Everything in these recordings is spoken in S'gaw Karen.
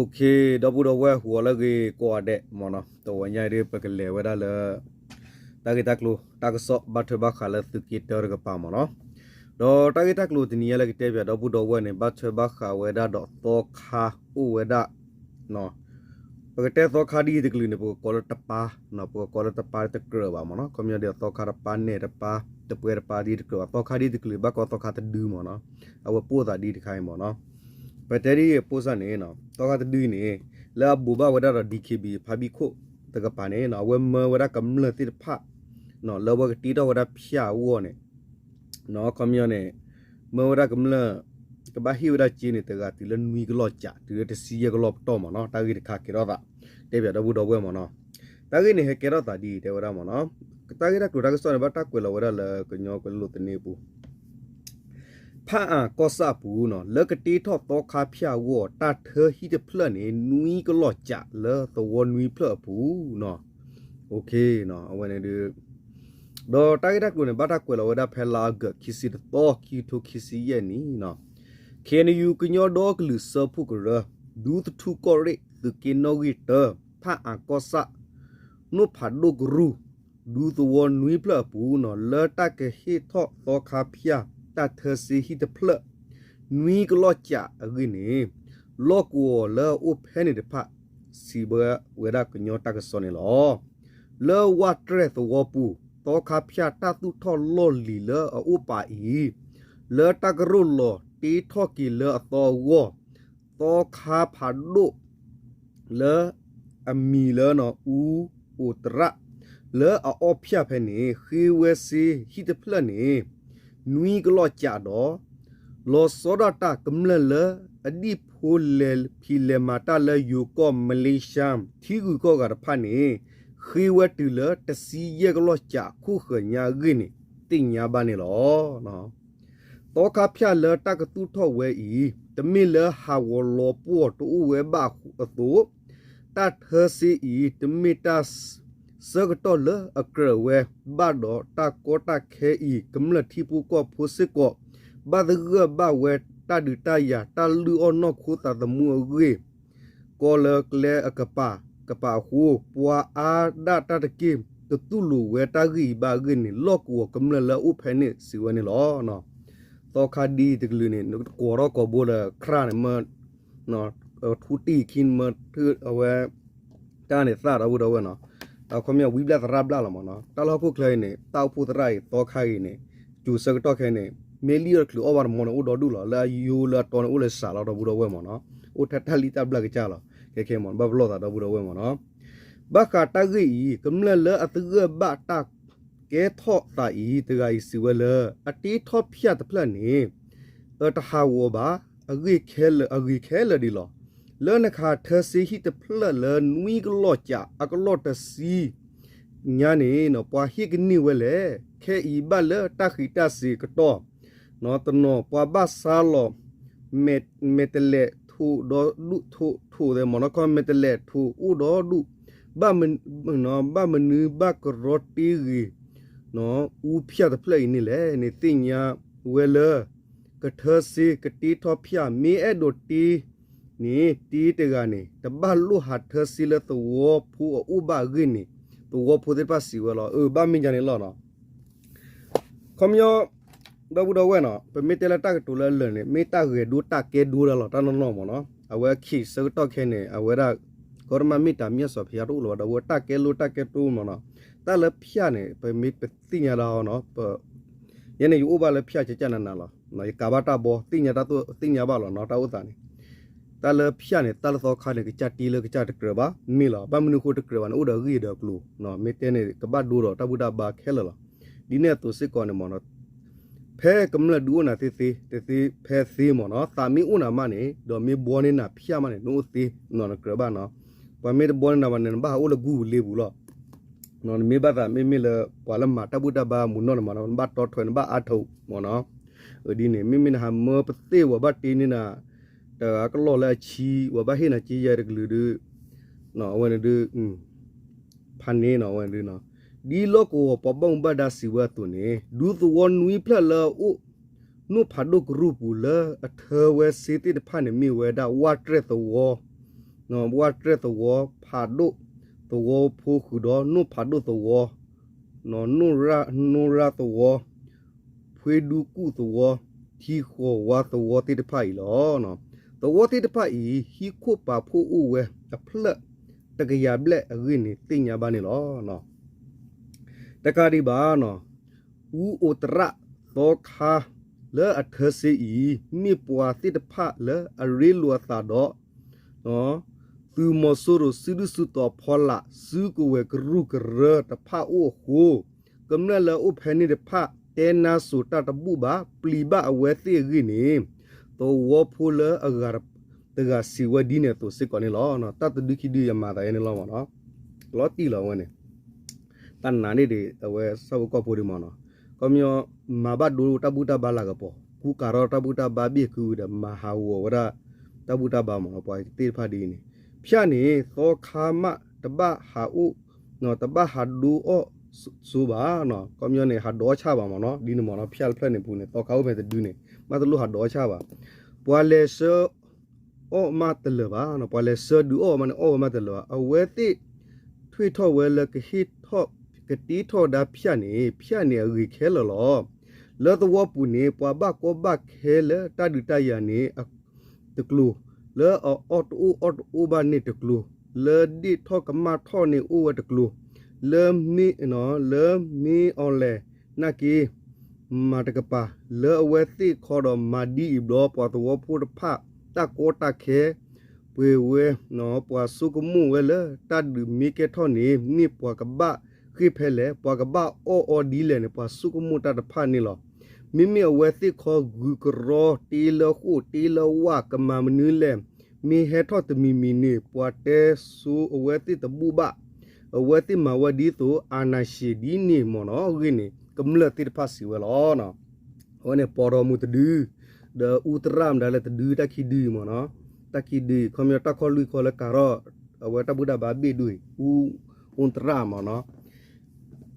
ဒီပုၢ်ဒီဝဲၢ်ဟူးအီၤလၢအဂ့ၤကိးဂၤဒဲးမ့ၢ်နီၤ, တဝီညါအံၤဒ်ပကလဲၤဝဲဒၣ်လၢ တၢ်ဂ့ၢ်တၢ်ကျိၤ တၢ်ကစီၣ်ဘၣ်ထွဲဘၣ်ဃးလၢသုးက့တၢတကပၤမ့ၢ်နီၤ, ဒီးတၢ်ဂ့ၢ်တၢ်ကျိၤတနံၤညါလၢကတဲပၠးဒီပုၢ်ဒီဝဲၢ်န့ၣ် ဘၣ်ထွဲဘၣ်ဃးဝဲဒၣ်ဒီးသီခါအိၣ်ဝဲဒၣ် ပကတဲသီခါဒ်အံၤတကလုာ်န့ၣ် ပကကိးလၢတပၤ, ပကကိးလၢတပၤတကြၢးဘၣ်မ့ၢ်နီၤ, ခီပညီဒီးသီခါတပၤ နဲၣ်တပၤ တပှဲၤတပၤဒ်တကြၢးဘၣ်, သီခါဒ်တကလုာ် ဘၣ်ကိးသီခါတဒုမ့ၢ်နီၤ, အဝဲပိၢ်သးဒ်တခါအံၤမ့ၢ်နီၤ, ပတဲဒ်အံၤအပိၢ်စၢ်န့ၣ် သီခါတဒုအံၤန့ၣ် လၢအဘူးဘၣ်ဝဲဒၣ်ဒီး DKBA ဖါဘံၣ်ခိၣ်တကပၤန့ၣ် အဝဲမၢဝဲဒၣ်ကမျၢၢ်သ့ၣ်တဖၣ် လၢအဝဲကတ့ထီၣ်ဝဲဒၣ်ဖၠၣ်အဂီၢ်န့ၣ် ခီပညီန့ၣ် မၢဝဲဒၣ်ကမျၢၢ် ကဘၣ်ဟ့ၣ်ဝဲဒၣ်စ့န့ၣ် တဂၤတုၤလၢနွံကလီၢ်ကး တုၤလၢတဆံယဲၢ်ကလီၢ်ပတီၢ်မ့ၢ်နီၤ, တၢ်ဂ့ၢ်တခါကဲထီၣ်သး တဲပၠးဒီပုၢ်ဒီဝဲၢ်မ့ၢ်နီၤ, တၢ်ဂ့ၢ်န့ၣ်ဟဲကဲထီၣ်သးဒ်အံၤတဲဝဲဒၣ်မ့ၢ်နီၤ, တၢ်ဂ့ၢ်တၢ်ကျိၤတၢ်ကစီၣ်န့ၣ် ဘၣ်တၢ်ကွဲးလီၤဝဲဒၣ်လၢကညီကွဲးလိာ်သန့အပူၤ ဖၣ်အၣ်ကီၢ်ဆၣ်အပူၤနီၤ လၢကတ့ထီၣ်သီခါဖၠၣ်အဂီၢ် တၢ်ထၢဟံၣ်တဖျၢၣ်န့ၣ် နွံကလီၢ်ကးလၢသဝီနွံဖျၢၣ်အပူၤနီၤ, အဝဲန့ၣ်ဒုး ဒီးတၢ်ဂ့ၢ်တၢ်ကျိၤန့ၣ် ဘၣ်တၢ်ကွဲးလီၤဝဲဒၣ်ဖဲလါအီကူး ခံဆံတသီ ခံကထိခံဆံယဲၢ်နံၣ်နီၤ, KNU ကညီဒီကလုာ်စၢဖှိၣ်ကရၢ ဒူသထူကီၢ်ရ့ၣ် သုးက့နီၣ်ဂံၢ်တၢ ဖၣ်အၣ်ကီၢ်ဆၣ် နိၣ်ဖးဒိၣ်ကရူၢ် ဒူသဝီနွံဖျၢၣ်အပူၤနီၤ လၢတၢ်ကဟ့ၣ်ထီၣ်သီခါဖၠၣ် တၢ်ထၢစ့ဟံၣ်တဖျၢၣ် နွံကလီၢ်ကးအဂ့ၢ်န့ၣ် လီၢ်ကဝီၤလၢအအိၣ်ဖဲန့ၣ်တဖၣ် စံးဘၣ်ဝဲဒၣ်ကညီတၢ်ကစီၣ်န့ၣ်လီၤ. လၢဝၢ်တြဲၣ်သဝီပူၤ သီခါဖၠၣ်တၢ်သူၣ်ထီၣ်လီၢ်လံၤလၢအအိၣ်ပာ်အံၤ လၢတၢ်ကရိၣ်လီၤတ့ထီၣ်က့ၤလၢအသီအဂီၢ် သီခါဖးဒိၣ် လၢအမံၤလၢ အူအိၣ်တရၣ် လၢအအီၣ်ဖၠၣ်ဖဲန့ၣ် ဃ့ဝဲစ့ဟံၣ်တဖျၢၣ်န့ၣ် နွံကလီၢ်ကးဒီး လီၤဆီဒၣ်တၢ်ကမျၢၢ်လၢအဒံၣ်ဖိလဲၤဖံးလဲၤမၤတၢ်လၢယိၤကီၢ် Malaysia ထံဂုၤကီၢ်ဂၤတဖၣ်န့ၣ် ဃ့ဝဲတုၤလၢတဆံယဲၢ်ကလီၢ်ကးအခိၣ်ဃၢၤညါအဂ့ၢ်န့ၣ် သ့ၣ်ညါဘၣ်န့ၣ်လီၤ. သီခါဖၠၣ်လၢတၢ်ကသူၣ်ထီၣ်ဝဲအံၤ တမ့ၢ်လၢဟးဂီၤလီၤပှီၢ်တအိၣ်ဝဲဘၣ်အသိး, တၢ်ထၢစ့အံၤ တမ့ၢ်တၢ်ဆၢကတီၢ်လၢအကြၢးဝဲဘၣ်ဒီး တၢ်ကီတၢ်ခဲအံၤ ကမျၢၢ်ထံဖိကီၢ်ဖိစ့ၢ်ကီး ဘၣ်သဂၢၢ်ဘၣ်ဝဲတၢ်ဒုးတၢ်ယၤ တၢ်လုၢ်အီၣ်နီၢ်ခိသးသမူအဂ့ၢ် ကီလၢကျဲအကပၤ ကပၤအဃိ ပှၤအါဒၣ်တၢ်တက့ၢ် တတူၢ်လိာ်ဝဲတၢ်ဂ့ၢ်အံၤဘၣ်အဂ့ၢ်န့ၣ် လီၢ်ကဝီၤကမျၢၢ်လၢအအိၣ်ဖဲန့ၣ်စံးဝဲန့ၣ်လီၤ. သီခါဒ်အံၤတကလုာ်န့ၣ် နကကိးထီၣ်ကိးဘိဒီး ခရၣ်န့ၣ် မ့ၢ် ထူတံၢ်ခံမ့ၢ် အဝဲ တၢ်န့ၣ်သၣ်ဒီပုၢ်ဒီဝဲၢ်နီၤ, အခီပညီဝံဘျၣ်သရၣ်ဘျၣ်လီၤမ့ၢ်နီၤ, တၢ်လၢဟီၣ်ခိၣ်ချၢအံၤန့ၣ် တၢ်အိၣ်ဖှိၣ်သရၣ်အံၤသီခါအံၤန့ၣ် စိၤဆၢကတီၢ်ခဲအံၤန့ၣ် မ့ၢ်လံၣ်အီၣ်တချုးအီၣ်ဘၣ်တမီန့ၣ် အိၣ်ဒီဒူၣ်လီၤ, လၢအယိလၢအတီန့ၣ် အိၣ်လၢစှၤလီၤဒီပုၢ်ဒီဝဲၢ်မ့ၢ်နီၤ, အိၣ်ထဲတၢ်လံၣ်တၢ်ဘျၣ်ကစၢ်လီၤ, ခဲခဲမ့ၢ် ဘၣ်ပလီၢ်သးဒီပုၢ်ဒီဝဲၢ်မ့ၢ်နီၤ, ဘၣ်ဃးတၢ်ဂ့ၢ်အံၤ ကမျၢၢ်လၢအသဂၢၢ်ဘၣ်တၢ်ကဲထီၣ်သးအံၤ တဂၤအံၤစံးဝဲလၢ အတ့ထီၣ်ဖၠၣ်တဖျၢၣ်န့ၣ် အတဟးဂီၤဘၣ်, အဂ့ၤခဲလၢာ်ဒ်လီၤ. လၢနခးထၢစ့ဟံၣ်တဖျၢၣ်လၢနွံကလီၢ်ကး အကလီၢ်တဆံညါန့ၣ် ပှၤဟ့ၣ်ကန့ၢ်ဝဲလဲၣ်. ခဲအံၤဘၣ်လၢတၢ်ဃံးတၢ်စ့ၤကတီၢ် တနီၤပှၤဘၣ်ဆါလီၤ မဲာ်တဲးလဲး ထိးဒီးဒူၣ်ထိး ထိးသဲမ့ၢ်နီၤ, ခီမဲာ်တဲးလဲးထိးအိၣ်ဒီးဒူၣ် ဘၣ်မနုၤဘၣ်ကရီတ့ဂ့ၤ အူဖၠၣ်တဖျၢၣ်အံၤန့ၣ်လဲၣ်န့ၣ် သ့ၣ်ညါဝဲလၢ ကထၢစ့ကတ့ထီၣ်ဖၠၣ် မ့ၢ်အဲၣ်ဒိးတ့န့ၣ် တ့တဂၤန့ၣ် တဘၣ်လိၣ်ဟးထၢစ့လၢသဝီဖိအအိၣ်ဘၣ်အဂ့ၢ်န့ၣ် သဝီဖိသ့ၣ်တဖၣ်စံးဝဲလီၤ. အၢ ဘၣ်မ့ၢ်ယၤန့ၣ်လီၤနီၤ. ခီပညီ ဒီပုၢ်ဒီဝဲၢ်နီၤ, ပမ့ၢ်တဲလၢတၢ်ကတိၤလၢအလၢာ်န့ၣ် မ့ၢ်တၢ်ဂဲၤဒိတၢ်ကဲဒိဒၣ်လီၤ တၢ်နီၢ်နီၢ်မ့ၢ်နီၤ. အဝဲခံဆၢကတီၢ်ခဲအံၤန့ၣ် အဝဲဒၣ် ကီတမၢ်မ့ၢ်တၢ်မျၢ်စီၤဖယါတအိၣ်လၢၤဘၣ် ဒီးဝဲတၢ်ကဲလိတၢ်ကဲတိမ့ၢ်နီၤ. တၢ်လၢဖၠၣ်န့ၣ် ပမ့ၢ်ပသ့ၣ်ညါဒၣ်အီၤနီၤ, ယဲန့ၣ်ယအိၣ်ဘၣ်လၢဖၠၣ်ကကနၤနၤလီၤ. ယကးဘၣ်တၢ်ဘီ သ့ၣ်ညါတၢ်သိၣ်သ့ၣ်ညါဘၣ်လီၤနီၤ တၢ်အိၣ်သးန့ၣ် တၢ်လၢဖၠၣ်န့ၣ် တၢ်လၢသီခါန့ၣ် ကစၢ်တ့လၢကစၢ်တကြၢးဘၣ် မ့ၢ်လီၤ. ဘၣ်မနုၤဃိတကြၢးဘၣ်န့ၣ် အိၣ်ဒီးအဂ့ၢ်ဒီးအကျိၤ, မ့ၢ်တဲန့ၣ် ကဘၣ်ဒိဒီးတၢ်ဘူၣ်တၢ်ဘါခဲလၢာ်လီၤ. ဒ်န့ၣ်အသိးစ့ၢ်ကီးန့ၣ်မ့ၢ်နီၤ, ဖဲကမျၢၢ်ဒုးအိၣ်နၤသ့သ့ တသ့ဖဲသ့မ့ၢ်နီၤ, သးမ့ၢ်အိၣ်နၤမးန့ၣ် ဒီးမ့ၢ်ဘှီန့ၢ်နၤဖၠၣ်မးန့ၣ် နအိၣ်သ့နီၤ နကြၢးဘၣ်နီၤ. ပှၤမ့ၢ်တဘှီန့ၢ်နၤဘၣ်န့ၣ် နဘၣ်ဟးအိၣ်လၢကူၣ်ပူၤလ့ပူၤလီၤ. နမ့ၢ်ဘၣ်သးမ့မ့ၢ်လၢ ပှၤလၢမၤတၢ်ဘူၣ်တၢ်ဘါမုၢ်နီၢ်န့ၣ်မ့ၢ်နီၤ နဘၣ်တီထွဲ နဘၣ်အါထုးမ့ၢ်နီၤ. ဒ်န့ၣ် မ့မ့ၢ်နဟးမၢပသ့ၣ် ဝဲဘၣ်တ့န့ၢ်နၤ တဂၤကလီၢ်လၢအဆံ ဝဲဘၣ်ဟ့ၣ်နၤက့ယဲၢ်တကလုာ်ဒုး အဝဲန့ၣ်ဒုး ဖးန့ၢ်နီၤ အဝဲဒုးနီၤ. ဒ်လီၢ်ကဝီၤပှၤဘၣ်မူဘၣ်ဒါစံးဝဲအသိးန့ၣ် ဒူသဝီနွံဖျၢၣ်လၢအအိၣ် နိၣ်ဖးဒိၣ်ကရူၢ်ပူၤလၢအထၢဝဲစ့သ့ၣ်တဖၣ်န့ၣ် မ့ၢ်ဝဲဒၣ်ဝၣ်တြဲၣ်သဝီ ဝၣ်တြဲၣ်သဝီ, ဖးဒိၣ်သဝီဖိဃုာ်ဒီး နိၣ်ဖးဒိၣ်သဝီ, နိၣ်ရၢ်သဝီ, ဖှ့ဒူကူၣ်သဝီ, ထံဃီၤဝါသဝီသ့ၣ်တဖၣ်အံၤလီၤ. သဝီသ့ၣ်တဖၣ်အံၤ ဟံၣ်ခိၣ်ပာ်ဖှိၣ်အိၣ်ဝဲအဖျၢၣ်တကယၤဘျဲၣ်အဂ့ၢ်န့ၣ် သ့ၣ်ညါဘၣ်န့ၣ်လီၤ. တကးဒံးဘၣ် အူအိၣ်တရၣ်သီခါလၢအထၢစ့အံၤ မ့ၢ်ပှၤသ့ၣ်တဖၣ်လၢအရ့လိာ်အသးဒီး သုးမီၤစိရိၤစုဒုၣ်စုတီၤဖီလာ် စုကဝဲၤကရူၢ်ကရၢတဖၣ်အိၣ်အဃိ ကမျၢၢ်လၢအအိၣ်ဖဲန့ၣ်တဖၣ် တဲနါစိၤတၢ်တဘူၣ်ဘၣ် ပျံၤဘၣ်အဝဲသ့ၣ်အဂ့ၢ်န့ၣ် သဝီဖိလၢအဂၤတဂၤစံးဝဲဒ်န့ၣ်အသိးစ့ၢ်ကီးန့ၣ်လီၤ. တၢ်တဒုခံဒုယမၤသးယဲန့ၣ်လီၤမ့ၢ်နီၤ, လီၤတံၢ်လီၤဝဲန့ၣ် တၢ်နာ်န့ၣ်ဒ်အဝဲဆၣ်ဖိကီၢ်ဖိဒ်မ့ၢ်နီၤ, ခီပညီ မၤဘၣ်ဒိတၢ်ဘူၣ်တၢ်ဘါလၤကပီၤ ကူကၤထီၣ်တၢ်ဘူၣ်တၢ်ဘါဘ့ၣ်ကုဒီး မၤဟးဂီၤဝဲဒၣ် တၢ်ဘူၣ်တၢ်ဘါမ့ၢ်နီၤ, ပှၤသ့ၣ်တဖၣ်ဒ်အံၤန့ၣ် ဖၠၣ်န့ၣ် သီခါမးတဘၣ်ဟးအိၣ် တဘၣ်ဟးဒိအီၣ်စိဘၣ်, ခီပညီန့ၣ် ဟးဒိအီၣ်ဆၣ်ဘၣ်မ့ၢ်နီၤ, ဒ်န့ၣ်မ့ၢ်နီၤ, ဖၠၣ်တဖျၢၣ်န့ၣ်ပူၤန့ၣ် သီခါအိၣ်ဖဲတဒုန့ၣ် မးတလိၣ်ဟးဒိအီၣ်ဆၣ်ဘၣ်, ပှၤလဲၤဆှၢ အီၣ်မးတလၢာ်ဘၣ်, ပှၤလဲၤဆှၢဒုးအီၣ်မးန့ၣ် အီၣ်ဝဲမးတလၢာ်ဘၣ်, အဝဲသ့ၣ် ထွ့ၣ်ထီၣ်ဝဲလၢကဟ့ၣ်ထီၣ် ကတ့ထီၣ်ဒါဖၠၣ်န့ၣ် ဖၠၣ်န့ၣ်အဂ့ၤခဲလၢာ်လီၤ. လၢသဝီပူၤန့ၣ် ပှၤဘၣ်ကီဘၣ်ခဲလၢတၢ်ဒုးတၢ်ယၤန့ၣ် တကျိၤ, လၢအအီၣ်တအိၣ်အီတအိၣ်ဘၣ်န့ၣ်တကျိၤ, လၢဒ့ၣ်ထီၣ်ကမၣ်ထီၣ်န့ၣ်အိၣ်ဝဲတကျိၤ, လၢမ့ၢ် လၢမ့ၢ်အီၤလဲၣ် နာ်က့ မၤတကပၤ, လၢအဝဲသ့ၣ်ခီဒီးမၤဒ်အံၤဘျီ ပှၤသဝီဖိတဖၣ် တၢ်ကီတၢ်ခဲ ပှဲၤဝဲ, ပှၤဆိကမိၣ်ဝဲလၢတၢ်ဒုးမ့ၢ်ကဲထီၣ်န့ၣ် မ့ၢ်ပှၤကဘၣ်ဃ့ၢ်ဖဲလဲၣ်, ပှၤကဘၣ်အီၣ်အီၤဒ်လဲၣ်န့ၣ် ပှၤဆိကမိၣ်တၢ်တဖၣ်န့ၣ်လီၤ. မ့မ့ၢ်အဝဲသ့ၣ်ခီဂုၤကရီ တ့လၢဃိၣ်တ့လၢဝၣ် ကမၤမနုၤလဲၣ်, မ့ၢ်ဟဲထီၣ်တမံၤမံၤန့ၣ် ပှၤတဲဆိအဝဲသ့ၣ်တဘူၣ်ဘၣ်, အဝဲသ့ၣ်မၤဝဲဒ်သိး အာဏာရှင် ဒ်န့ၣ်မ့ၢ်နီၤ, အဂ့ၢ်န့ၣ် ကမျၢၢ်သ့ၣ်တဖၣ်စံးဝဲလီၤ. အဝဲန့ၣ် ပီဒီမုၢ်တဒု, ဒီးအူသရၣ်မတၤလဲၣ်တဒု တၢ်ခံဒုအံၤမ့ၢ်နီၤ, တၢ်ခံဒုအံၤ ခီပညီတၢ်ခီၣ်လွံၢ်ခီလၢကၤထီၣ် အဝဲတၢ်ဘူၣ်တၢ်ဘါဘ့ၣ်ဒိၣ်အံၤ အူ အူသရၣ်မ့ၢ်နီၤ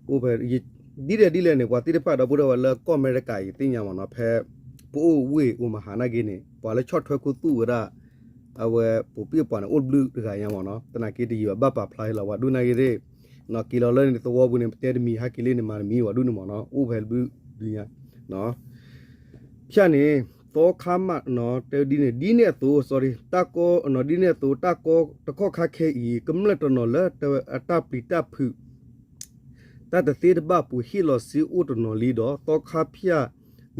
အိၣ်ဖဲ ဒ်လဲၣ်ဒ်လဲၣ်န့ၣ် ပှၤသ့ၣ်တဖၣ်ဒီပုၢ်ဒီဝဲၢ်လၢကီၢ်အမဲရကၤအံၤသ့ၣ်ညါမ့ၢ်နီၤ, ဖဲ ပအိၣ်ဝ့ၢ်အိၣ်မဟါနာ်က့န့ၣ် ပှၤလၢဆီၣ်ထွဲခူသူၣ်ဝဲဒၣ် အဝဲပိာ်ပ့ၣ်ပှၤန့ၣ် အိၣ်တဘျုးတဂၤညါမ့ၢ်နီၤ, သနာ်က့တယံာ်ဘၣ် ဘၣ်ပာ်ဖျါလီၤ ပှၤဒိၣ်နာ်က့သ့ၣ်, က့ၤလီၤလၢန့ၣ် သဝီပူၤန့ၣ် ပတဲတမံၤ ဟဲက့ၤလၢန့ၣ် မၤတမံၤ ပှၤဒိၣ်န့ၣ်မ့ၢ်နီၤ, အိၣ်ဖဲတဘျုးဒုညါ ဖၠၣ်န့ၣ် သီခါမး တဲဒ်န့ၣ် ဒ်န့ၣ်အသိး sorry တၢ်ကီ ဒ်န့ၣ်အသိး တၢ်ကီတခီၣ်ခါခဲအံၤ ကမျၢၢ်တနီၤလၢအတၢ်ပျံၤတၢ်ဖုး တၢ်တသ့တဘၣ်ပူၤ ဟ့ၣ်လီၤစ့အိၣ်တနီၤလံဒီး သီခါဖၠၣ်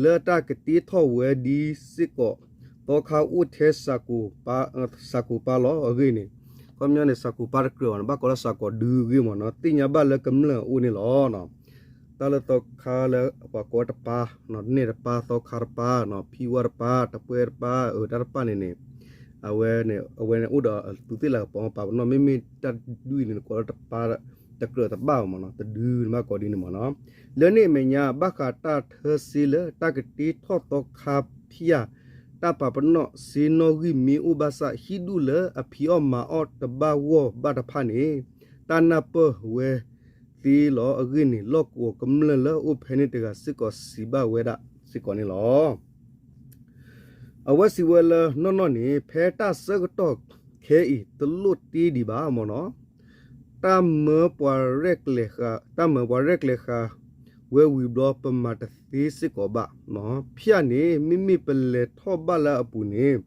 လၢတၢ်ကတ့ထီၣ်ဝဲဒ်စ့ၢ်ကီး သီခါအိၣ်ထဲ စှၤကိာ်ပၢ်လီၤ. အဂ့ၢ်န့ၣ် ခီပညီန့ၣ် စှၤကိာ်ပၢ်တကြၢးဘၣ်န့ၣ် ဘၣ်ကိးလၢစှၤကိာ်ဒုအဂ့ၢ်မ့ၢ်နီၤ, သ့ၣ်ညါဘၣ်လၢကမျၢၢ်အအိၣ်န့ၣ်လီၤ. တၢ်လၢသီခါလၢပှၤကိးတပၢ် နဲၣ်တပၢ် သီခါတပၢ် ဖံဝါတပၢ် တပှဲတပၢ် အတၢ်တပၢ်န့ၣ်န့ၣ် အဝဲန့ၣ် အဝဲန့ၣ်အိၣ်ဒီးသူးသ့ၣ်လၤကပီၤ ပာ်ပနီၣ် မ့မ့ၢ်တၢ်ဒုအံၤန့ၣ် နကိးလၢတပၢ်တကြၢးတဘၣ်ဘၣ်မ့ၢ်နီၤ, တဒုန့ၣ်ဘၣ်ကိးဒ်န့ၣ်မ့ၢ်နီၤ. လၢန့ၣ်အမဲာ်ညါ ဘၣ်ဃးတၢ်ထၢစ့လၢတၢ်ကတ့ထီၣ်သီခါဖၠၣ် တၢ်ပာ်ပနီၣ်စ့နီၣ်ဂံၢ်မ့ၢ်အိၣ်ဘၣ်ဆၣ် ဟံၣ်ဒူၣ်လၢအဖံးအီၣ်မၤအီၣ်တဘၣ်ဂီၢ်ဘၣ်တဖၣ်န့ၣ် တၢ်နၢ်ပၢၢ်ဝဲသ့လီၤ. အဂ့ၢ်န့ၣ် လီၢ်ကဝီၤကမျၢၢ်လၢအအိၣ်ဖဲန့ၣ်တဂၤစ့ၢ်ကီးစံးဘၣ်ဝဲဒၣ်စ့ၢ်ကီးန့ၣ်လီၤ. အဝဲစံးဝဲလၢနီၢ်နီၢ်န့ၣ် ဖဲတၢ်ဆၢကတီၢ်ခဲအံၤ တလိၣ်တ့ဒံးဘၣ်မ့ၢ်နီၤ, တၢ်မၢပှၤရဲၣ်ကျဲၤဃာ် တၢ်မၢပှၤရဲၣ်ကျဲၤဃာ်ဝဲဝံၤဘျီ ပမၤတသ့စ့ၢ်ကီးဘၣ်. ဖၠၣ်န့ၣ် မ့မ့ၢ်ပလဲၤထီၣ်ဘၣ်လၢအပူၤန့ၣ်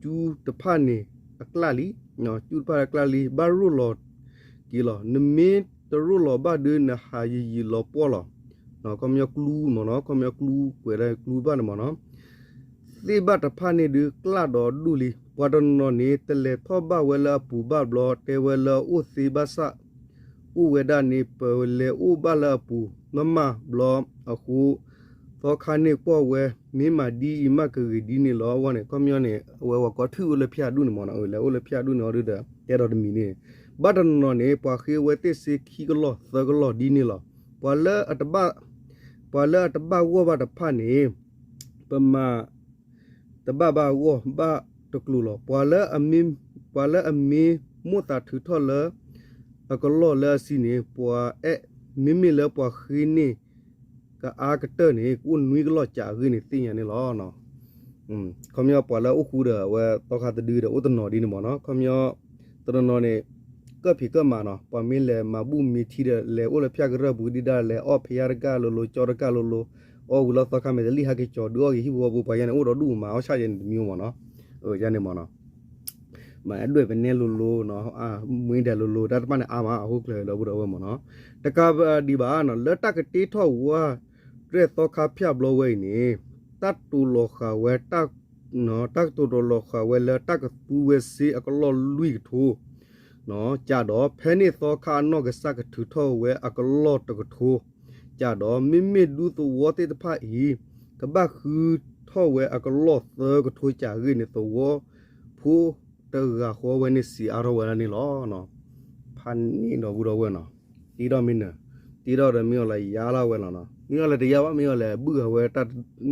ကၠူတဖၣ်န့ၣ်အကျၣ်လံ, ကၠူတဖၣ်အကျၣ်လံ ဘၣ်ရိၣ်လီၤက့ၤလီၤ. နမ့ၢ်တရိၣ်လီၤဘၣ်ဒီး နဟးယံာ်ယံာ်လီၤပှီၢ်လီၤ. ခီပညီကျူမ့ၢ်နီၤ, ခီပညီကျူကွဲးဒၣ်ကျူတဖၣ်န့ၣ်မ့ၢ်နီၤ, သ့ၣ်ဘၣ်တဖၣ်န့ၣ်ဒုးကျၣ်ဒီးဒိၣ်လံ. ပှၤတနီၤန့ၣ် တလဲၤထီၣ်ဘၣ်ဝဲလၢအပူၤဘၣ်ဘျီ တဲဝဲလၢအအိၣ်သ့ဘၣ်ဆၣ် အိၣ်ဝဲဒၣ်န့ၣ် ပလဲၤအိၣ်ဘၣ်လၢအပူၤ မးမးဘျီအဃိ သီခါန့ၣ်ကွၢ်ဝဲ မ့ၢ်မၤဒ်အံၤမးကဂ့ၤဒ်န့ၣ်လီၤ. အဂီၢ်န့ၣ် ခီပညီန့ၣ် အဝဲဝဲကိးထုးအိၣ်လၢဖၠၣ်ဒူၣ်န့ၣ်မ့ၢ်နီၤ, လဲၤအိၣ်လၢဖၠၣ်ဒူၣ်န့ၣ်အီၤဒုဒီး တဲဒီးတမံၤန့ၣ် ဘၣ်တနီၤန့ၣ် ပှၤဃ့ဝဲသ့ၣ်စ့ခံကလီၢ်သၢကလီၢ်ဒ်န့ၣ်လီၤ. ပှၤလၢအတဘၣ် ပှၤလၢအတဘၣ်ဂီၢ်ဘၣ်တဖၣ်န့ၣ် ပမၤ တဘၣ်ဘၣ်ဂီၢ်ဘၣ်တကျိၤလီၤ. ပှၤလၢအမ့ၢ် ပှၤလၢအမ့ၢ်မိၣ်သးထုးထီၣ်လၢ အကလီၢ်လၢအဆံန့ၣ် ပှၤအဲၣ် မ့မ့ၢ်လၢပှၤဃ့န့ၢ် ကအါကတၢၢ်န့ၣ် ကအိၣ်နွံကလီၢ်ကးအဂ့ၢ်န့ၣ် သ့ၣ်ညါန့ၣ်လီၤ. ခီပညီပှၤလၢအအိၣ်ဃူဒီးအဝဲသီခါတဒုဒီး အိၣ်တနီၤဒ်န့ၣ်မ့ၢ်နီၤ. ခီပညီ တနီၤနီၤန့ၣ် ကၢၣ်ဖံးကၢၣ်မၤနီၤ, ပှၤမ့ၢ်လဲၤမၤဘူၣ်မ့ၤထံဒီး လဲၤအိၣ်လၢဖၠၣ်ကရၢၢ်ပူၤဒံးဒၣ် လဲၤအီၣ်ဖဲယၣ်တကၢ်လိၤလိၤ ကၠီတကၢ်လိၤလိၤ, အီၣ်ဝံၤလီၤသီခါမဲာ်တလံၣ် ဟဲက့ၤကၠီဒုးအီၣ်က့ၤဟံၣ်ဖိဃီဖိ ပှၤယဲန့ၣ် အိၣ်ဒီးဒူၣ်မၤအီၣ်ဆၣ်ယဲန့ၣ်တမံၤမ့ၢ်နီၤ, ယဲန့ၣ်မ့ၢ်နီၤ မၤဒွဲၣ်ပနဲလိၤလိၤနီၤ, မ့ၢ်ဒဲးလိၤလိၤ တၢ်တဖၣ်န့ၣ်အါမး အဃိကျၢၤဒီပုၢ်ဒီဝဲၢ်မ့ၢ်နီၤ, တကးဘၣ်ဒံးဘၣ်နီၤ လၢတၢ်ကတ့ထီၣ်ဝဲ ဒွဲၣ်သီခါဖၠၣ်ဘျီဝဲအံၤန့ၣ် တၢ်တိၤလီၤဃာ်ဝဲ တၢ် တၢ်ကတိၤလီၤဃာ်ဝဲလၢ တၢ်ကသူဝဲစ့အကလီၢ်လွံၢ်ကထိ ကဒီး ဖဲန့ၣ်သီခါအနီၢ်ကစၢ်ကထုးထီၣ်ဝဲအကလီၢ်တကထိ, ကဒီး မ့မ့ၢ်ဒူသဝီသ့ၣ်တဖၣ်အံၤ ကဘၣ်ဃုထီၣ်ဝဲအကလီၢ်သၢကထိကဂ့ၢ်န့ၣ် သဝီဖိတဂၤဃီဝဲန့ၣ် စံးအါထီၣ်ဝဲဒၣ်န့ၣ်လီၤ. ဖးန့ၢ်ဒီပုၢ်ဒီဝဲၢ်နီၤ, တ့ထီၣ်မ့ၢ်နၢၤ, တ့ထီၣ်ဒီးမ့ၢ်အီၤလဲၤယါလီၤဝဲလီၤနီၤ, မ့ၢ်အီၤလဲၤတယါဘၣ် မ့ၢ်အီၤလဲၤဘုၣ်ဃာ်ဝဲ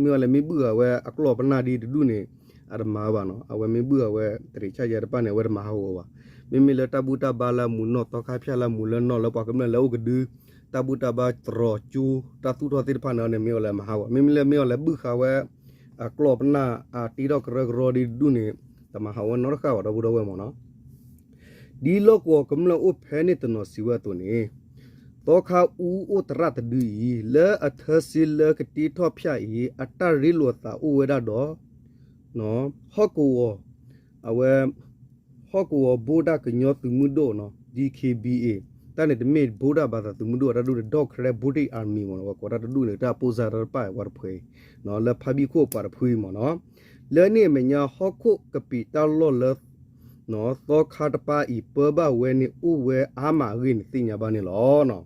မ့ၢ်အီၤလဲၤမ့ၢ်ဘုၣ်ဃာ်ဝဲအကျီၢ်ပနၢ်ဒ်တဒူၣ်န့ၣ် အတမၤဝဲဘၣ်နီၤ, အဝဲမ့ၢ်ဘုၣ်ဃာ်ဝဲ တရံးဆၣ်ယဲတဖၣ်န့ၣ် အဝဲတမၤဟးဂီၤဘၣ်, မ့မ့ၢ်လၢတၢ်ဘူၣ်တၢ်ဘါလၢအမူးနီၢ်သီခါဖၠၣ်လၢအမူးလၢနီၢ်လၢပှၤကမျၢၢ်လၢအအိၣ်ကဒု တၢ်ဘူၣ်တၢ်ဘါတြီၤကၠိ တၢ်သူၣ်ထီၣ်သ့ၣ်တဖၣ်န့ၣ်န့ၣ် မ့ၢ်အီၤလဲၤမၤဟးဂီၤ, မ့မ့ၢ်လၢမ့ၢ်အီၤလဲၤဘုၣ်ဃာ်ဝဲ အကျီၢ်ပနၢ်အတ့ထီၣ်ကရၢကရိဒ်တဒူၣ်န့ၣ် တမၤဟးဂီၤဝဲနီတဃၣ်ဘၣ် ဒီပုၢ်ဒီဝဲၢ်မ့ၢ်နီၤ, ဒ်လီၢ်ကဝီၤကမျၢၢ်အိၣ်ဖဲန့ၣ်တနီၤစံးဝဲအသိးန့ၣ်, သီခါအူအိၣ်သရၣ်တဒုအံၤ လၢအထၢစ့လၢကတ့ထီၣ်ဖၠၣ်အံၤ အတၢ်ရ့လိာ်သးအိၣ်ဝဲဒၣ်ဒီး ဟီၣ်ကဝီၤ အဝဲ ဟီၣ်ကဝီၤဘိဒၣ်ကညီသုးမုၢ်ဒိၣ်နီၤ DKBA တၢ်န့ၣ်တမ့ၢ်ဘိဒၣ်ဘၣ်သးသုးမုၢ်ဒိၣ် တၢ်ဒိၣ်န့ၣ် Democratic Army မ့ၢ်နီၤ, ပှၤကိးတၢ်တဒူၣ်န့ၣ် တၢ်ပိၢ်စါတၢ်တပၣ်ပှၤတဖုအံၤ လၢဖါဘံၣ်ခိၣ်ပှၤတဖုအံၤမ့ၢ်နီၤ, လၢန့ၣ်အမဲာ်ညါဟီၣ်ခိၣ်ကပံာ်တၢ်လီၢ်လၢ သီခါတပၤအံၤပၢဘၣ်ဝဲန့ၣ်အိၣ်ဝဲအါမးအဂ့ၢ်န့ၣ်သ့ၣ်ညါဘၣ်န့ၣ်လီၤ.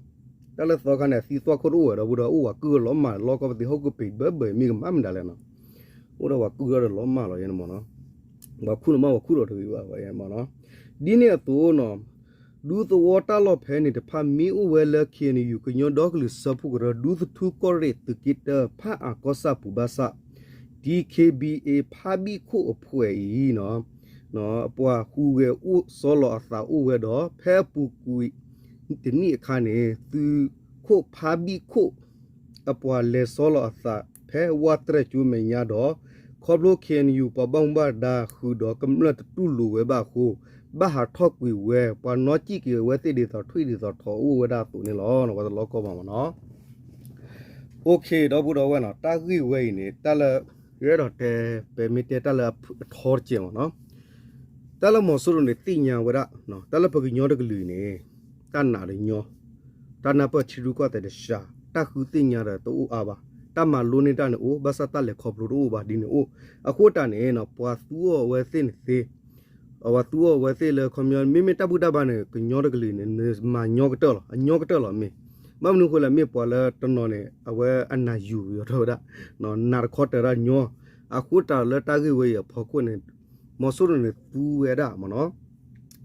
တၢ်လၢသီခါန့ၣ် အသံသွၣ်ခိၣ်တအိၣ်ဝဲဒီပုၢ်ဒီဝဲၢ် အိၣ်ဝဲကုၢ်လီၤမၢ်လီၤကီၢ်ပသံးဟီၣ်ခိၣ်ကပံာ်ဘၢဘၢမ့ၢ်ကမၣ်မတၤလဲၣ်နီၤ, အိၣ်ဒီးပှၤကုၢ်ထီၣ်ဒီးလီၤမၢ်လီၤယဲန့ၣ်မ့ၢ်နီၤ, ပှၤခူၣ်လီၤမၢ်ပှၤခူၣ်ဒီးတဂ့ၤဘၣ်ယဲန့ၣ်မ့ၢ်နီၤ, ဒ်န့ၣ်အသိးနီၤ ဒူသဝီတၢ်လီၢ်ဖဲန့ၣ်တဖၣ်မ့ၢ်အိၣ်ဝဲလၢ KNU ကညီဒီကလုာ်စၢဖှိၣ်ကရၢ ဒူသထူကီၢ်ရ့ၣ်သုးက့တၢ ဖၣ်အၣ်ကီၢ်ဆၣ်ပူၤဘၣ်ဆၣ် DKBA ဖါဘံၣ်ခိၣ်အဖှဲးအံၤ ပှၤဟူးဂဲၤအိၣ်ဆီလီၤအသးအိၣ်ဝဲဒီး ဖဲအပူၤကွံာ်တနံၣ်အခါန့ၣ် သုးခိၣ်ဖါဘံၣ်ခိၣ် အပှၤလဲၤဆီလီၤအသးဖဲဝၣ်တြဲၣ်ကၠိမဲာ်ညါဒီး ခီဖျိ KNU ပှၤဘၣ်မူဘၣ်ဒါဃုာ်ဒီးကမျၢၢ်တတူၢ်လိာ်ဝဲဘၣ်အဃိ ဘၣ်ဟးထီၣ်ကွံာ်ဝဲ ပှၤနီၣ်စံၣ်က့ၤဝဲသ့ၣ်ဒ်သိးထွံၣ်ဒ်သိးထိးအိၣ်ဝဲဒၣ်အသိးန့ၣ်လီၤ. ပှၤတလီၢ်ကီၢ်ဘၣ်မ့ၢ်နီၤ. အိၣ်ခ့ ဒီပုၢ်ဒီဝဲၢ်နီၤ တၢ်ဂ့ၢ်ဝဲအံၤန့ၣ် တၢ်လၢ ယအဲၣ်ဒိးတဲ ပမ့ၢ်တဲတၢ်လၢအထီတစဲးမ့ၢ်နီၤ တၢ်လၢမီၤစိရိၤန့ၣ်သ့ၣ်ညါဝဲဒၣ် တၢ်လၢပကညီတကလုာ်န့ၣ် တၢ်နးတညီ တၢ်နၢ်ပၢၢ်ထံရူၢ်ကီၢ်သဲးတစှၤ တၢ်ဃုသ့ၣ်ညါဒီးတအိၣ်အါဘၣ် တၢ်မၤလိန့ၢ်တၢ်န့ၣ်အိၣ် ဘၣ်ဆၣ်တၢ်လဲၤခီဖျိတအိၣ်ဘၣ်ဒ်န့ၣ်အိၣ် အဃိတၢ်န့ၣ် ပှၤသူအီၤဝဲသ့ၣ်န့ၣ်သ့ အဝဲသူအီၤဝဲသ့ၣ်လၢခီပညီ မ့မ့ၢ်တၢ်ဘူၣ်တၢ်ဘါန့ၣ် ကညီတကလုာ်န့ၣ် မၤညီကတၢၢ်လီၤ အညီကတၢၢ်လီၤမ့ၢ် ဘၣ်မနုၤအဃိလဲၣ် မ့ၢ်ပှၤလၢတနီၤန့ၣ် အဝဲအနၢ်ယူၤယီၤထီၣ်ဝဲဒၣ် နးတခီတၢၤတၢ်ညီ အဃိတၢ်လၢတၢ်ဂ့ၢ်ဝဲအံၤအဖီခိၣ်န့ၣ် မီၤစိရိၤန့ၣ်သူဝဲဒၣ်မ့ၢ်နီၤ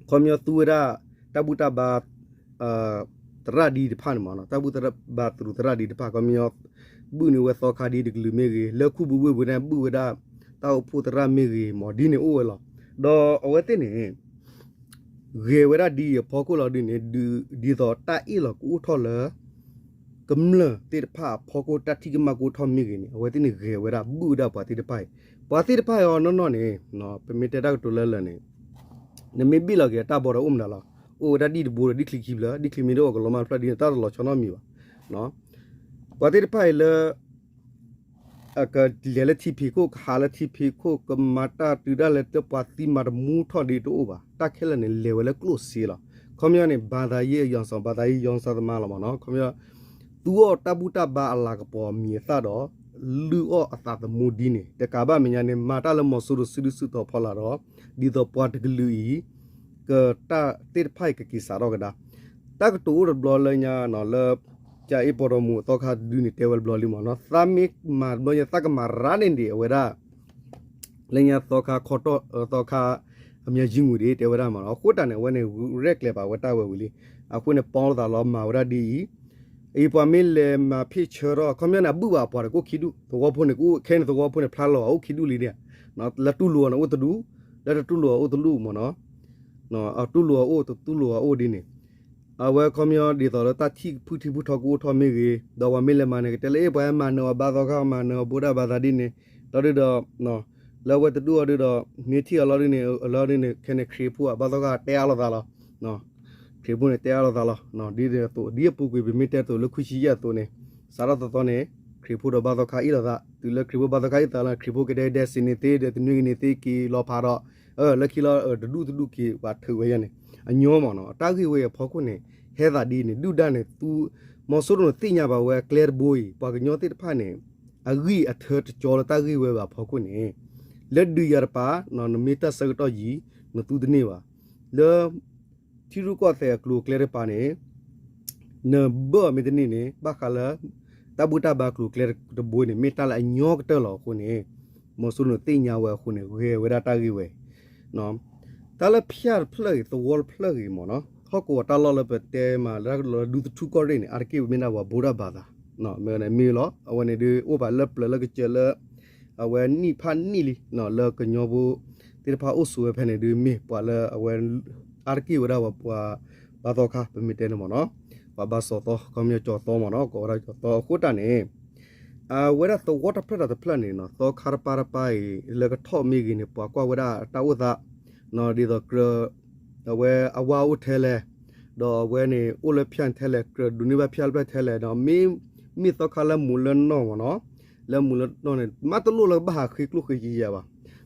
ခီပညီသူဝဲဒၣ် တၢ်ဘူၣ်တၢ်ဘါ သရၣ်ဒ်တဖၣ်န့ၣ်မ့ၢ်နီၤ တၢ်ဘူၣ်တၢ်ဘါသရူးသရၣ်ဒ်တဖၣ် ခီပညီ ဘုၣ်န့ၢ်ဝဲသီခါဒ်တကလုာ်မ့ၢ်ဂ့ၤ လၢခူပူၤဝ့ၢ်ပူၤန့ၣ် ဘုၣ်ဝဲဒၣ် တၢ်အိၣ်ဖှိၣ်သရၣ်မ့ၢ်ဂ့ၤ မ့ၢ်ဒ်န့ၣ်အိၣ်ဝဲလီၤ. ဒီးအဝဲသ့ၣ်န့ၣ် ဂဲၤဝဲဒၣ်ဒ်အံၤအဖီခိၣ်လီၤဒ်န့ၣ် ဒ်သိးတၢ်အ့ၣ်လိာ်ကအိၣ်ထီၣ်လၢ ကမျၢၢ်သ့ၣ်တဖၣ်အဖီခိၣ် တၢ်ထံၣ်ကမၣ်ကအိၣ်ထီၣ်မ့ၢ်ဂ့ၤန့ၣ် အဝဲသ့ၣ်န့ၣ်ဂဲၤဝဲဒၣ် ဘုၣ်ဝဲဒၣ်ပှၤသ့ၣ်တဖၣ်အံၤ ပှၤသ့ၣ်တဖၣ်အံၤအီၤနီၢ်နီၢ်န့ၣ် ပမ့ၢ်တဲတၢ်ကတိၤလၢလၢာ်န့ၣ် နမ့ၢ်ဘ့ၣ်လီၤက့ၤအတၢ်ဘီဒီးအိၣ်မတၤလီၤ အိၣ်ဝဲဒၣ်ဒ်တဘိဒီးဒ်ချံခံဖျၢၣ် ဒ်ချံမ့ၢ်တအိၣ်ကလီၤမၢ်တဖျၢၣ်ဒ်န့ၣ် တၢ်တလီၤဆီနီတမံၤဘၣ် ပှၤသ့ၣ်တဖၣ်အံၤလၢ အကလဲၤလၢထံဖံးခိၣ် ကဟးလၢထံဖံးခိၣ် ကမၤတၢ်တုၤဒၣ်လဲာ်လၢပှၤသံမၤတမူထီၣ်ဒ်တအိၣ်ဘၣ် တၢ်ခဲလၢာ်န့ၣ် လဲၤဝဲလၢကျိၣ်စ့လီၤ. ခီပညီန့ၣ် ဘာသာရေးအယူဆ ဘာသာရေးယွင်ဆသမားလီၤမ့ၢ်နီၤ ခီပညီ သူအီၣ်တၢ်ဘူၣ်တၢ်ဘါအလၤကပီၤအမံၤအသၣ်ဒီး လုၢ်အီၣ်အသးသမူဒ်န့ၣ် တကးဘၣ်မဲာ်ညါန့ၣ် မၤတၢ်လၢမီၤစိရိၤစုဒုစုတီၤဖီလာ်ဒီး ဒ်သိးပှၤတကလုာ်အံၤ ကတၢ်သ့ၣ်တဖၣ်အံၤကက့ၤစးထီၣ်ကဒါ တၢ်ကတိၤအိၣ်တဘျီလၢညါနီၤ လၢ ကၠၤအ့ပီၤဒီမူးအသီခါတဒုန့ၣ် တဲဝဲတဘျီလံမ့ၢ်နီၤ သးမ့ၢ်မၤတဘျီညါ သးကမၤရၤန့ၢ်ဒံးအဝဲဒၣ် လၢညါသီခါခီတီၢ် သီခါ အမၠၤယံမူၤဒံး တဲဝဲဒၣ်မ့ၢ်နီၤ အဃိတၢ်န့ၣ် အဝဲန့ၣ် ရဲၣ်ကျဲၤဘၣ်ဝဲတၢ်ဝဲဝံၤလံ အဃိန့ၣ် ပီသးလီၤမၤဝဲဒၣ်ဒ်အံၤ အံၤပှၤမ့ၢ်လဲၤမၤဖ့ၣ်ဆၢထီၣ် ခီပညီန့ၣ် အဘုၣ်ဘၣ်ပှၤတကအိၣ်ခံဒူၣ် သဝီဖိန့ၣ် ကအိၣ်ခဲန့ၣ် သဝီဖိန့ၣ်ဖျါလီၤအအိၣ်ခံဒူၣ်လံဒံး လၢတူၢ်လိာ်အီၤန့ၣ်အိၣ်တဒူၣ် လၢတတူၢ်လိာ်အီၤအိၣ်တဒူၣ်မ့ၢ်နီၤ အတူၢ်လိာ်အီၤအိၣ် တတူၢ်လိာ်အီၤအိၣ်ဒ်န့ၣ် အဝဲခီပညီဒ်သိးလၢတၢ်ထံၣ်ဖုၣ်ထံၣ်ဖုၣ်ထီကအိၣ်ထီၣ်မ့ၢ်ဂ့ၤ ဒီးပှၤမ့ၢ်လဲၤမၤန့ၣ် ကတဲလၢအ့ၣ် ပှၤဟဲမၤနၢၤအီၤဘါသီခါ မၤနၢၤအီၤဘိဒၣ်ဘါသးဒ်န့ၣ် ဒီးဒ်ဒီး လၢအဝဲတဒူၣ်အီၤဒုဒီး မ့ၢ်ထံၣ်အီၤလီၤဒုန့ၣ် အလီၤဒုန့ၣ် ခဲန့ၣ် ခရံာ်ဖိအဘါသီခါတဲအါလိာ်သးလီၤ. ခရံာ်ဖိန့ၣ်တဲအါလိာ်သးလီၤ. ဒ်သိး ဒ်အပူၤကွံာ် ပမ့ၢ်တဲသိးလၢခွံဆံယဲၢ်အသိးန့ၣ် စးထီၣ်သီသီန့ၣ် ခရံာ်ဖိဒီးဘါသီခါအ့ၣ်လိာ်သး တုၤလၢခရံာ်ဖိဘါသီခါအ့ၣ်သးလၢ ခရံာ်ဖိကဒဲကဒဲစ့န့ၣ်သ့ဒီး တနွံကန့ၣ်သ့က့ၤလီၤဖးဒီး လၢခံလီၤ တဒူၣ်တဒူၣ်က့ၤပှၤထုးဝဲယဲန့ၣ် အညီမ့ၢ်နီၤ တၢ်ဂ့ၢ်ဝဲအံၤအဖီခိၣ်န့ၣ် ဟဲသးဒ်န့ၣ် ဒုၣ်ဒါန့ၣ် သူ မီၤစိရိၤန့ၣ်သ့ၣ်ညါဘၣ်ဝဲကျဲတဘိအံၤ ပှၤကညီသ့ၣ်တဖၣ်န့ၣ် အဂံၢ်အထၢတကၠီလၢတၢ်ဂ့ၢ်ဝဲဘၣ်အဖီခိၣ်န့ၣ် လၢဒုးယၤတပၤ နမ့ၢ်တၢ်ဆၢကတီၢ်ယံၤ နသူတန့ၢ်ဘၣ်. လၢ ထံရူၢ်ကီၢ်သဲးအကျိၤအကျဲတပၤန့ၣ် နဘၢအီၤမ့ၢ်တန့ၢ်န့ၣ် ဘၣ်ဃးလၢ တၢ်ဘူၣ်တၢ်ဘါကျိၤအကျဲတဘိန့ၣ် မ့ၢ်တၢ်လၢအညီကတၢၢ်လီၤအဃိန့ၣ် မီၤစိရိၤန့ၣ်သ့ၣ်ညါဝဲအဃိန့ၣ် ဂဲၤဝဲဒၣ်တၢ်ဂ့ၢ်ဝဲအံၤ တၢ်လၢဖၠၣ်တဖျၢၣ်ဂ့ၤ သဝီတဖျၢၣ်ဂ့ၤမ့ၢ်နီၤ ဟီၣ်ကဝီၤတၢ်လီၢ်လၢပတဲမးလၢဒူသထူကီၢ်ရ့ၣ်န့ၣ် အါတက့ၢ်မ့ၢ်ဒၣ်ပှၤဘူၣ်တၢ်ဘါသး မ့ၢ်န့ၣ်မ့ၢ်လီၤ အဝဲန့ၣ်ဒုးအိၣ်ပာ်လၢပျၢၤလၢကစၢၢ်လၢ အဝဲနံၣ်ဖးနံၣ်လံ လၢကညီဖိသ့ၣ်တဖၣ်အိၣ်ဆိးဝဲဖဲန့ၣ်ဒုးမ့ၢ်ပှၤလၢအဝဲ အါတက့ၢ်ဝဲဒၣ်ပှၤ ဘါသီခါ ပမ့ၢ်တဲန့ၣ်မ့ၢ်နီၤ ပှၤဘါစီၤသီ ခီပညီကၠီၤသီမ့ၢ်နီၤ ကိးဝဲဒၣ်ကၠီၤသီအဃိတၢ်န့ၣ် အဝဲဒၣ်သဝီတဖျၢၣ်တဖျၢၣ်န့ၣ်နီၤ သီခါတပၤတပၤအံၤ လၢကထီၣ်မ့ၢ်ဂ့ၤန့ၣ် ပှၤကွၢ်ဝဲဒၣ်တၢ်အိၣ်သး ဒ်သိးကြၢး အဝဲအဝါအိၣ်ထဲလဲၣ် ဒီးအဝဲန့ၣ် အိၣ်လၢဖၠၣ်ထဲလဲၣ် ကြၢးဒိးန့ၢ်ဘၣ်ဖၠၣ်တဖျၢၣ်ထဲလဲၣ်ဒီး မ့ၢ် မ့ၢ်သီခါလၢမူးလၢနီၢ်မ့ၢ်နီၤ လၢမူးလၢနီၢ်န့ၣ် မ့ၢ်တလိၣ်လၢကဘၣ်ဟးဃ့ကျိၣ်ဃ့စ့ယၤဘၣ်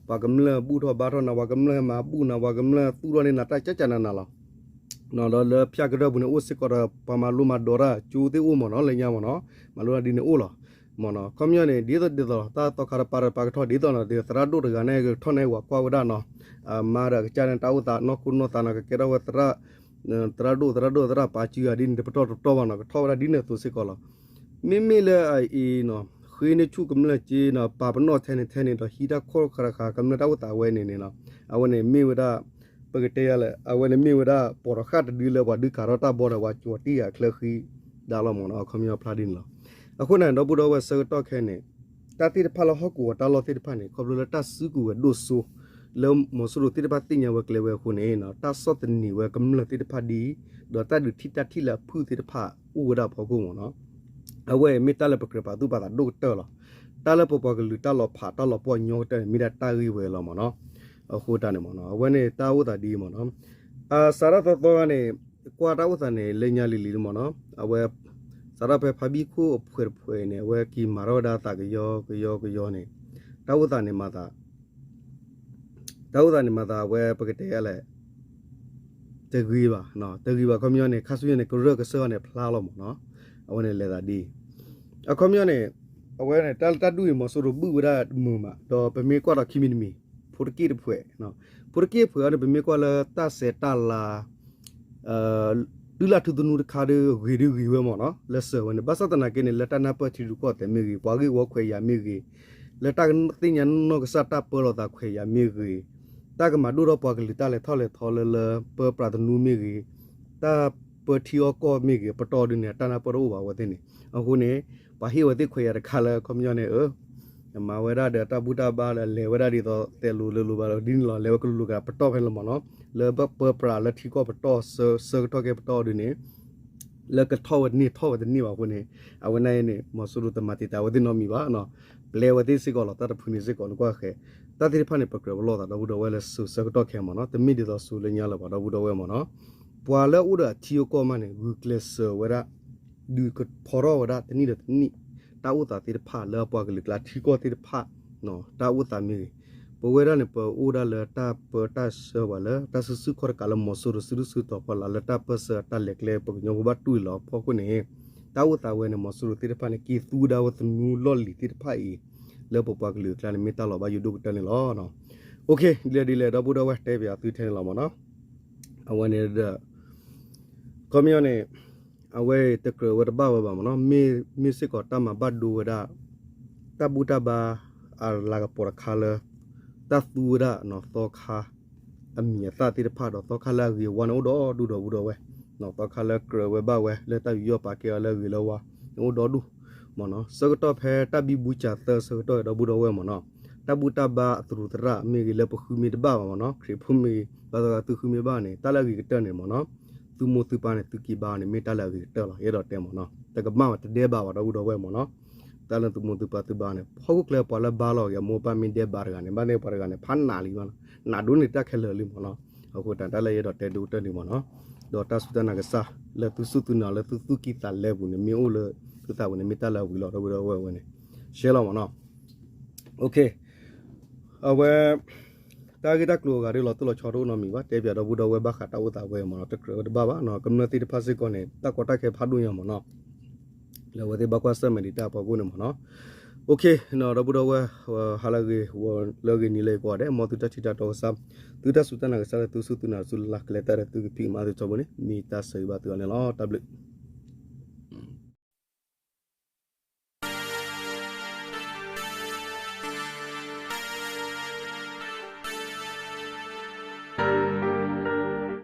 ပှၤကမျၢၢ်ဘူၣ်ထီၣ်ဘါထီၣ်နၤ ပှၤကမျၢၢ်မၤဘူၣ်နၤ ပှၤကမျၢၢ်သူၣ်ထီၣ်န့ၢ်နၤတၢ်ကၠၢ်ကၠၢ်နၤနၤလီၤ ဒီးလၢဖၠၣ်ကရၢၢ်ပူၤန့ၣ် အိၣ်စ့ၢ်ကီးဒီး ပှၤမၤလိမၤဒိးတၢ်ကၠိသ့ၣ်အိၣ်မ့ၢ်နီၤ လၢညါမ့ၢ်နီၤ မၤလိတၢ်ဒ်န့ၣ်အိၣ်လီၤ မ့ၢ်နီၤ ခီပညီန့ၣ် ဒ်သိးဒ်သိး တၢ်သီခါတပၤတပၤကထီၣ်ဒ်သိးနီၤ ဒ်သရၣ်ဒိၣ်တဂၤန့ၣ် ကထီၣ်န့ၢ်ဝဲကွၢ်ဝဲဒၣ်နီၤ အမါဒီးကစၢ်န့ၣ် တၢ်အိၣ်သးနီၢ်ခိနီၢ်သးနီၤ ကကဲထီၣ်ဝဲသရၣ် သရၣ်ဒိၣ် သရၣ်ဒိၣ် သရၣ်ပာ်စုဂၤဒ်န့ၣ် တပတီၢ်တပတီၢ်ဘၣ်နီၤ ကထီၣ်ဝဲဒၣ်ဒ်န့ၣ်အသိးစ့ၢ်ကီးလီၤ မ့မ့ၢ်လၢအအံၤနီၤ ဃ့န့ၢ်ဆူၣ်ကမျၢၢ်က့နီၤ ပာ်ပနီၣ်ထဲန့ၣ်ထဲန့ၣ်ဒီး ဟံးတၢ်ခိၣ်တဃာ်တဃာ် ကမျၢၢ်တၢ်အိၣ်သးဝဲန့ၣ်န့ၣ်နီၤ အဝဲန့ၣ်မ့ၢ်ဝဲဒၣ် ပကတဲယၤလဲၣ် အဝဲန့ၣ်မ့ၢ်ဝဲဒၣ် ပိာ်ထီၣ်ဃၣ်တဒုလၢပှၤဒုးကၤထီၣ်တၢ်ဘီဒီးပှၤကၠီၤတံၢ်ယၤချၢဃံဒၣ်လီၤမ့ၢ်နီၤ အခီပညီဖျါဒ်န့ၣ်လီၤ အဃိန့ၣ် ဒီပုၢ်ဒီဝဲၢ်ဆၢကတီၢ်ခဲအံၤန့ၣ် တၢ်သ့ၣ်တဖၣ်လၢဟီၣ်ကဝီၤတၢ်လီၢ်သ့ၣ်တဖၣ်န့ၣ် ခီဖျိလၢတၢ်စုကဝဲၤဒိၣ်စိ လၢမီၤစိရိၤသ့ၣ်တဖၣ်သ့ၣ်ညါဝဲကျဲဝဲအဃိန့ၣ် တၢ်ဆီၣ်သနံးဝဲကမျၢၢ်သ့ၣ်တဖၣ်ဒ်အံၤ ဒီးတၢ်ဒုးထံၣ်တၢ်ထံၣ်လၢအဖုၣ်သ့ၣ်တဖၣ်အိၣ်ဝဲဒၣ်အဖီခိၣ်မ့ၢ်နီၤ အဝဲအံၤမ့ၢ်တၢ်လၢပကြၢးပာ်သူၣ်ပာ်သးဒိၣ်ကတၢၢ်လီၤ. တၢ်လၢပပှၤကလုာ်တၢ်လီၤဖးတၢ်လီၤပှီၢ်ညီကတၢၢ်န့ၣ် မ့ၢ်ဒၣ်တၢ်ဂ့ၢ်ဝဲလီၤမ့ၢ်နီၤ. အဃိတၢ်န့ၣ်မ့ၢ်နီၤ အဝဲန့ၣ်တၢ်အိၣ်သးဒ်အံၤမ့ၢ်နီၤ အစးထီၣ်သီသီန့ၣ် ကွၢ်တၢ်အိၣ်သးန့ၣ် လၢညါလံၤလံၤမ့ၢ်နီၤ အဝဲ စးထီၣ်ဖဲဖါဘံၣ်ခိၣ်အဖှဲးတဖှဲးအံၤန့ၣ် အဝဲက့ၤမၤထီၣ်ဝဲဒၣ်သးကယီကယီကယီန့ၣ် တၢ်အိၣ်သးန့ၣ်မၤသး တၢ်အိၣ်သးန့ၣ်မၤသး အဝဲပကတဲလဲၣ် တဂ့ၤဘၣ် တဂ့ၤဘၣ် ခီပညီန့ၣ် ခါဆူညါန့ၣ် ကရၢၢ်ကစၢၢ်န့ၣ် ဖျါလီၤမ့ၢ်နီၤ အဝဲန့ၣ်လဲၤသးဒ်အံၤ အခီပညီန့ၣ် အဝဲန့ၣ် တၢ်လၢတၢ်ဒူၣ်အံၤ မီၤစိရိၤဘုၣ်ဝဲဒၣ်မုာ်မး ဒီးပမ့ၢ်ကွၢ်ဒီးခံမံၤတမံၤ ဖိတက့ၢ်တဖှဲး ဖိတက့ၢ်တဖှဲးအံၤန့ၣ် ပမ့ၢ်ကွၢ်လၢတၢ်ဆဲးတၢ်လၤ တုၤလၢထူသနူတခါဒီး ဂ့ၤဒုးဂ့ၤဝဲမ့ၢ်နီၤ လၢစၢၤဝဲန့ၣ် ဘၣ်ဆၣ်သနာ်က့န့ၣ် လၢတၢ်နၢ်ပၢၢ်ထံရူၢ်ကီၢ်သဲးမ့ၢ်ဂ့ၤ ပှၤဂ့ၢ်ဝီခွဲးယာ်မ့ၢ်ဂ့ၤ လၢတၢ်ကသ့ၣ်ညါနီၢ်ကစၢ်တၢ်ပၢလီၤသးခွဲးယာ်မ့ၢ်ဂ့ၤ တၢ်ကမၤဒိၣ်ထီၣ်ပှၤကလုာ်တၢ်လဲၤထီၣ်လဲၤထီလၢလၢ ပၢပြးသနူမ့ၢ်ဂ့ၤ တၢ်ပၢထံအီၣ်ကီၢ်မ့ၢ်ဂ့ၤ ပတီၢ်ဒုးန့ၣ် အတၢ်နၢ်ပၢၢ်တအိၣ်ဘၣ်ဝဲသ့ၣ်န့ၣ် အဃိန့ၣ် ပှၤဟ့ၣ်ဝဲသ့ၣ်ခွဲးယာ်တခါလၢ ခီပညီန့ၣ် အမၤဝဲဒၣ်ဒီးတၢ်ဘူၣ်တၢ်ဘါလၢ လဲၤဝဲဒၣ်ဒ်သိးသဲးလိၤလၢလိၤဘၣ်လၢ ဒ်န့ၣ်လီၤ လဲၤဝဲကလိၤလိၤကးပတီၢ်ဖဲန့ၣ်လီၤမ့ၢ်နီၤ လၢပၢပြးလၢထံကီၢ်ပတီၢ် ဆၢကတီၢ်ကဲပတီၢ်ဒုးန့ၣ် လၢကထီၣ်ဝဲတန့ၢ်ထီၣ်ဝဲတန့ၢ်ဘၣ်အဃိန့ၣ် အဝဲန့ၣ်န့ၣ် မီၤစိရိၤတမၤတံာ်တာ်ဝဲသ့ၣ်နီတမံၤဘၣ် ပျဲဝဲသ့ၣ်စ့ၢ်ကီးလီၤ တၢ်တဖုန့ၣ်စ့ၢ်ကီး နကွၢ်ဃဲ တၢ်သ့ၣ်တဖၣ်န့ၣ် ပကြၢးပလီၢ်သးဒီပုၢ်ဒီဝဲၢ်လၢစိၤဆၢကတီၢ်ခဲအံၤမ့ၢ်နီၤ တမ့ၢ်ဒ်သိးစိၤလၢညါလၢၤဘၣ်ဒီပုၢ်ဒီဝဲၢ်မ့ၢ်နီၤ ပှၤလၢအအိၣ်ဒီးအထံအကီၢ်မးန့ၣ် ဂုာ်ကျဲးစၢးဝဲဒၣ် ဒုးကဖီထီၣ်ဝဲဒၣ်တနံၣ်ဒီးတနံၣ် တၢ်အိၣ်သးသ့ၣ်တဖၣ်လၢအပှၤကလုာ်ကျါထံကီၢ်သ့ၣ်တဖၣ် တၢ်အိၣ်သးမ့ၢ်ဂ့ၤ ပဝဲဒၣ်န့ၣ် ပအိၣ်ဒၣ်လၢတၢ်ပၢတၢ်ဆှၢပှၤလၢ တၢ်စုဆူၣ်ခီၣ်တကးလၢမီၤစိရိၤစုဒုၣ်စုတီၤဖီလာ်လၢတၢ်ပၢဆှၢတၢ်လဲၤကျဲပကညီဖိဘၣ်တူၢ်လီၤအဖီခိၣ်န့ၣ် တၢ်အိၣ်သးဝဲန့ၣ် မီၤစိရိၤသ့ၣ်တဖၣ်န့ၣ် က့ၤသူဝဲဒၣ်ဝဲသနူလီၢ်လံၤသ့ၣ်တဖၣ်အံၤ လၢပပှၤကလုာ်အကျါန့ၣ် မ့ၢ်တၢ်လီၤဘၣ်ယိၣ်ဒိၣ်ကတၢၢ်န့ၣ်လီၤ. ဒ်လဲၣ်ဒ်လဲၣ် ဒီပုၢ်ဒီဝဲၢ်တဲပၠးသုထဲန့ၣ်လီၤမ့ၢ်နီၤ အဝဲန့ၣ်ဒီး ခီပညီန့ၣ် အဝဲတကြၢးဝဲတဘၣ်ဝဲဘၣ်မ့ၢ်နီၤ မ့ၢ်စ့ၢ်ကီးတၢ်မၤဘၣ်ဒိဝဲဒၣ် တၢ်ဘူၣ်တၢ်ဘါ အလၤကပီၤတခါလၢ တၢ်သူဝဲဒၣ်သီခါ အမံၤအသၣ်သ့ၣ်တဖၣ်ဒီးသီခါလၢအဂ့ၤအဝါန့ၣ်အိၣ်ဒီဒူၣ်ဒီပုၢ်ဒီဝဲၢ် သီခါလၢကြၢးဝဲဘၣ်ဝဲလၢတၢ်ယူးယီၣ်ပာ်ကဲအီၤလၢအဂ့ၤလၢဝါန့ၣ်အိၣ်ဒီဒူၣ်မ့ၢ်နီၤ ဆၢကတီၢ်ဖဲတၢ်ဘံဘူစၢ်သၢဆၢကတီၢ်ဒီပုၢ်ဒီဝဲၢ်မ့ၢ်နီၤ တၢ်ဘူၣ်တၢ်ဘါအသရူးသရၣ်မ့ၢ်ဂ့ၤလၢပဃုမ့ၢ်တဘၣ်ဘၣ်မ့ၢ်နီၤ ခရံာ်ဖိမ့ၢ်ဂ့ၤ ဘၣ်သဂၤသုဃုမ့ၢ်ဘၣ်န့ၣ် တၢ်လၢအဂ့ၤကတၢၢ်န့ၣ်မ့ၢ်နီၤ သုမိၢ်သုပၢ်န့ၣ် သုက့ၤဘါန့ၣ် မ့ၢ်တၢ်လၢအဂ့ၤကတၢၢ်လီၤ ယအဲၣ်ဒိးတဲမ့ၢ်နီၤ တကမၣ်ဝဲတဒဲးဘးဘၣ်ဒီပုၢ်ဒီဝဲၢ်မ့ၢ်နီၤ တၢ်လၢသုမိၢ်သုပၢ်သုဘါန့ၣ် ဟီၣ်ခိၣ်ချၢပှၤလၢဘါလီၤက့ၤအမိၢ်အပၢ်မ့ၢ်ဒဲးဘးတဂၤန့ၣ် ဘၣ်သ့ၣ်ပှၤတဂၤန့ၣ် ဖးနးလံမးနီၤ, နးဒိၣ်န့ၢ်တၢ်ခဲလၢာ်လံမးနီၤ. အဃိတၢ်တၢ်လၢယအဲၣ်ဒိးတဲဒိတၢ်န့ၣ်မးနီၤ, ဒီးတၢ်စူၢ်တၢ်နာ်ကစၢ်လၢသုစူၢ်သုနာ်လၢသုသူၣ်ကံၢ်သးလဲပူၤန့ၣ် မ့ၢ်အိၣ်လၢသုသးပူၤန့ၣ် မ့ၢ်တၢ်လၢအဝံၤလီၤ ဒီပုၢ်ဒီဝဲၢ်ဝဲန့ၣ် ရှဲလီၤမးနီၤ. အဝဲ တၢ်ဂ့ၢ်တၢ်ကျိၤအဂၤဒ်လီၤတိၢ်လီၤဆီတအိၣ်နီတမံၤဘၣ်, တဲပၠးဒီပုၢ်ဒီဝဲၢ်ဘၣ်ဃးတၢ်အိၣ်သးဝဲမးနီၤ, တကြၢးဝဲတဘၣ်ဘၣ်နီၤ, ကမျၢၢ်သ့ၣ်တဖၣ်စ့ၢ်ကီးန့ၣ် တၢ်ကီတၢ်ခဲဖးဒိၣ်ညါမးနီၤ, လၢအဝဲသ့ၣ်ဘၣ်ကွၢ်ဆၢၣ်မဲာ်ဒံးတၢ်အဖီခိၣ်န့ၣ်မးနီၤ. ဒီပုၢ်ဒီဝဲၢ် ဟါလၢအဂ့ၤ ဝီၤလၢအဂ့ၤ နံၤလၢအဂ့ၤကိးဂၤဒဲး မ်သုတၢ်ထံၣ်တၢ်တီကစၢ်, သုတၢ်စူၢ်တၢ်နာ်ကစၢ်လၢသုစူၢ်သုနာ် သုလၢ်လၢ်ကလဲၤတၢ်ဒီးသုကဖံးကမၤသုထီဘိန့ၣ် မ့ၢ်တၢ်ဆၢဂ့ၤဘၣ်သုအီၤန့ၣ်လီၤ. တၢ်ဘျုး